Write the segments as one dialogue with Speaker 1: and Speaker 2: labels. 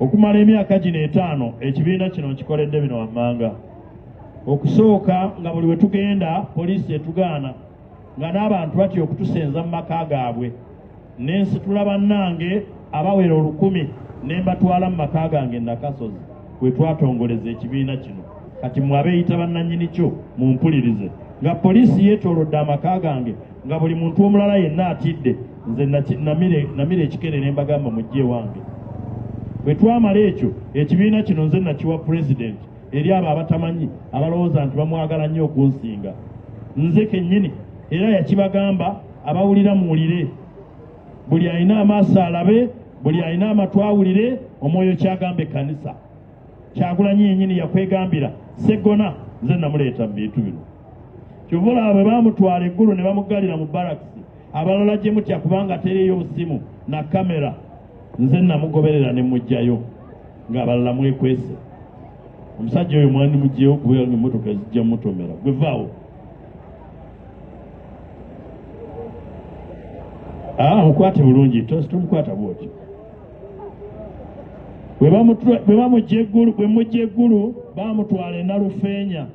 Speaker 1: Okumala emyaka gino 5 ekibiina kino nkikoledde bino wammanga. Okusooka nga buli we tugenda poliisi etugaana, nga n'abantu batya okutusenza mu maka gaabwe. Ne nsitula bannange abawera 1000 ne mbatwala mu maka gange Nakasozi we twatongoleza ekibiina kino. Kati mmwe abeeyita bannannyini kyo mumpulirize. Nga poliisi yeetoolodde amaka gange, nga buli muntu omulala yenna atidde, nze namira ekikere ne mbagamba mujje ewange. Bwe twamala ekyo, ekibiina kino nze nakiwa pulezidenti eri abo abatamanyi abalowooza nti bamwagala nnyo okunsinga. Nze kennyini era yakibagamba, abawulira muwulire, buli alina amaaso alabe, buli alina amatu awulire omwoyo kyagamba ekkanisa. Kyagulanyi yennyini yakwegambira Sseggona, nze namuleeta mu bintu bino. Kyova olaba bwe baamutwala eggulu ne bamuggalira mu barakisi, abalala gye mutya kubanga teriiyo busimu na kamera, nze namugoberera ne muggyayo ng'abalala mwekwese. Omusajja oyo mwandimuggyeyo kubanga emmotoka zijja mutomera, gwe vaawo. Mukwate bulungi, tomukwata bw'otyo. Bwe bamujja eggulu, bwe mujja eggulu, baamutwala e Nalufeenya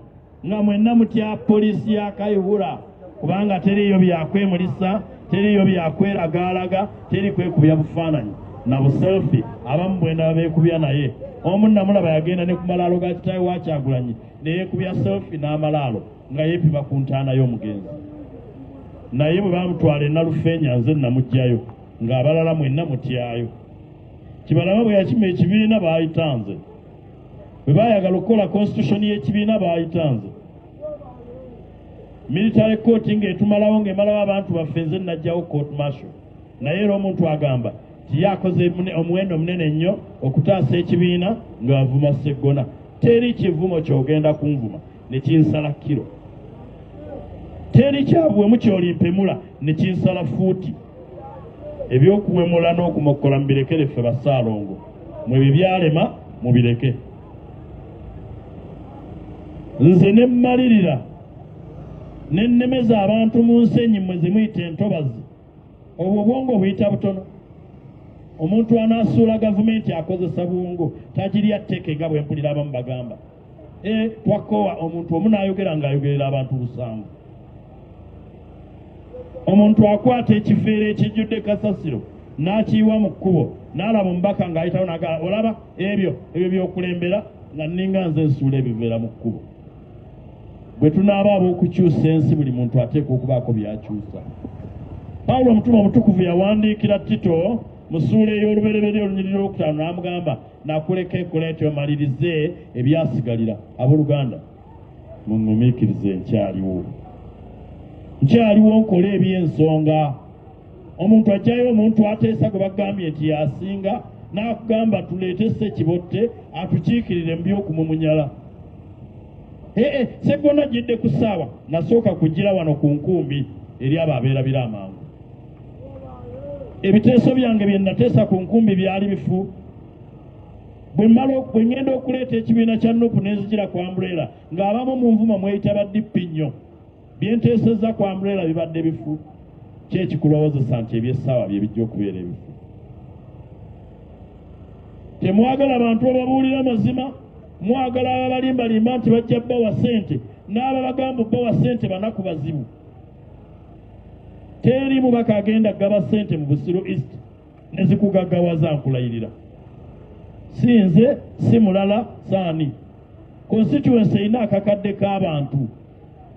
Speaker 1: nga mwenna mutya poliisi ya Kayihura, kubanga teriiyo byakwemulisa, teriiyo byakweragaalaga, teri kwekubya bufaananyi na buselfie. Abamu bwenda babeekubya, naye omu namulaba yagenda ne ku malaalo ga kitaawe wa Kyagulanyi ne yeekubya selfie n'amalaalo nga yeepima ku ntaana y'omugenzi. Naye bwe baamutwala e Nalufeenya nze namuggyayo ng'abalala mwenna mutyayo. Kibalama bwe yakima ekibiina baayita nze, bwe baayagala okukola constitution y'ekibiina baayita nze, military court ng'etumalawo ng'emalawo abantu baffe nze najjawo court martial. Naye era omuntu agamba nti ye akoze omuwendo munene nnyo okutaasa ekibiina ng'avuma Sseggona. Teri kivumo ky'ogenda kunvuma ne kinsala kiro, teri kyabuwemu ky'olimpemula ne kinsala fuuti. Ebyokuwemula n'okumokkola mubirekere ffe bassaalongo, mwe bye byalema mubireke. Nze ne mmalirira ne nnemeza abantu mu nsenyi mmwe ze muyita entobazi. Obwo obwongo buyita butono. Omuntu anaasuula gavumenti akozesa bwongo, tagirya tteke nga bwe mpulira abamu bagamba. Twakoowa omuntu omu n'ayogera ng'ayogerera abantu 7. Omuntu akwata ekiveera ekijjudde kasasiro n'akiyiwa mu kkubo n'alaba omubaka ng'ayitawo n'agamba, olaba ebyo by'okulembera, nga nninga nze nsuula ebiveera mu kkubo. Bwe tunaaba ab'okukyusa ensi, buli muntu ateekwa okubaako by'akyusa. Pawulo omutume omutukuvu yawandiikira Tito mu ssuula ey'olubereberye olunyiriri lwokutaano n'amugamba, nakuleka Ekoleeti omalirize ebyasigalira. Abooluganda, muŋŋumiikirize, nkyaliwo, nkyaliwo nkole eby'ensonga. Omuntu ajjayo omuntu ateesa gwe bagambye nti yasinga, n'akugamba tuleete Ssekibotte atukiikirire mu by'okumumunyala. Sseggona ajjidde ku ssaawa, nasooka kugira wano ku nkumbi eri abo abeerabira amangu. Ebiteeso byange bye nateesa ku nkumbi byali bifu. Bwe ŋŋenda okuleeta ekibiina kya Nupu ne nzijira ku umbrella, ng'abamu mu nvuma mweyita ba DP nnyo. Bye nteesezza ku umbrella bibadde bifu. Ki ekikulowoozesa nti eby'essaawa bye bijja okubeera ebifu? Temwagala bantu bababuulira mazima, mwagala ababalimbalimba nti bajja bbawa ssente, n'ababagamba bbawa ssente banaku bazibu. Teri mubaka agenda kugaba ssente mu Busiro East ne zikugaggawaza, nkulayirira. Si nze, si mulala, saani. Constituency erina akakadde k'abantu.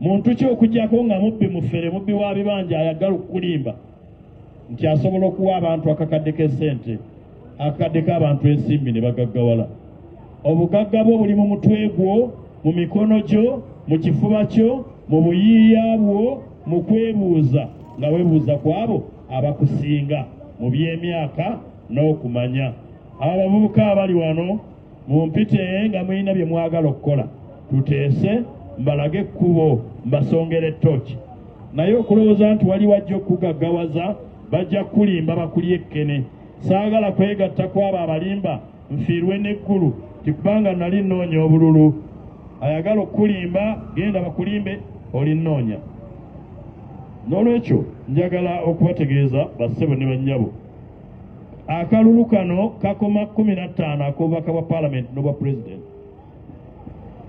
Speaker 1: Muntu ki okuggyako nga mubbi mufere, mubbi wa bibanja ayagala okukulimba nti asobola okuwa abantu akakadde k'essente, akakadde k'abantu ensimbi ne bagaggawala. Obugagga bwo buli mu mutwe gwo, mu mikono gyo, mu kifuba kyo, mu buyiiya bwo, mu kwebuuza nga weebuuza ku abo abakusinga mu by'emyaka n'okumanya. Abavubuka abali wano mumpite nga mulina bye mwagala okukola, tuteese, mbalage ekkubo, mbasongere ttooki. Naye okulowooza nti wali wajja okukugaggawaza, bajja kukulimba bakulye ekkene. Saagala kwegatta ku abo abalimba nfiirwe n'eggulu, ti kubanga nali nnoonya obululu. Ayagala okukulimba, genda bakulimbe, oli nnoonya. N'olwekyo njagala okubategeeza bassebo ne bannyabo. Akalulu kano kakoma 15 ak'obubaka bwa paalamenti n'obwa pulezidenti.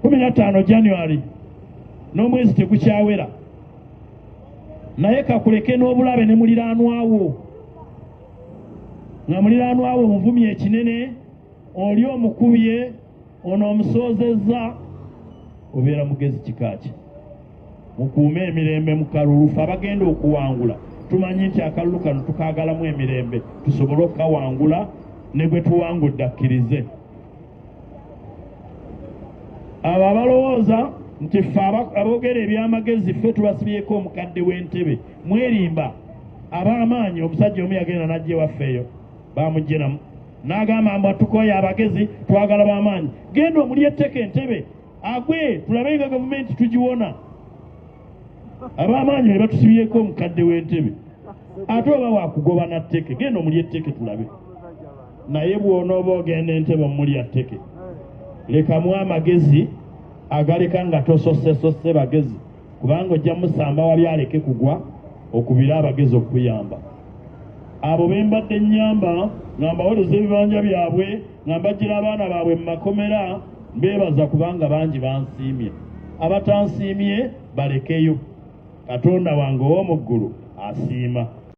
Speaker 1: 15 January n'omwezi tegukyawera, naye kakuleke n'obulabe ne muliraanwawo, nga muliraanwawo omuvumye ekinene, oli omukubye, ono omusoozezza, obeera mugezi kika ki? Mukuume emirembe mu kalulu. Ffe abagenda okuwangula tumanyi nti akalulu kano tukaagalamu emirembe tusobole okukawangula, ne gwe tuwangudde akkirize. Abo abalowooza nti ffe aboogera ebyamagezi ffe tubasibyeko omukadde w'entebe, mwerimba. Ab'amaanyi, omusajja omu yagenda n'ajja ewaffe eyo, bamuggyeramu n'agamba mbu atukooye abagezi, twagala b'amaanyi. Genda omuli etteka entebe agwe, tulabe nga gavumenti tugiwona. Ab'amaanyi be batusibyeko omukadde w'entebe, ate oba wakugoba na tteke, genda omuli etteke tulabe. Naye bw'onooba ogenda entebe omulya tteke, lekamu amagezi agaleka nga tososesose bagezi, kubanga ojja musamba wabi aleke kugwa okubira abagezi okukuyamba. Abo be mbadde nnyamba nga mbawereza ebibanja byabwe, nga mbajjira abaana baabwe mu makomera, mbeebaza kubanga bangi bansiimye. Abatansiimye balekeyo, Katonda wange ow'omu ggulu asiima.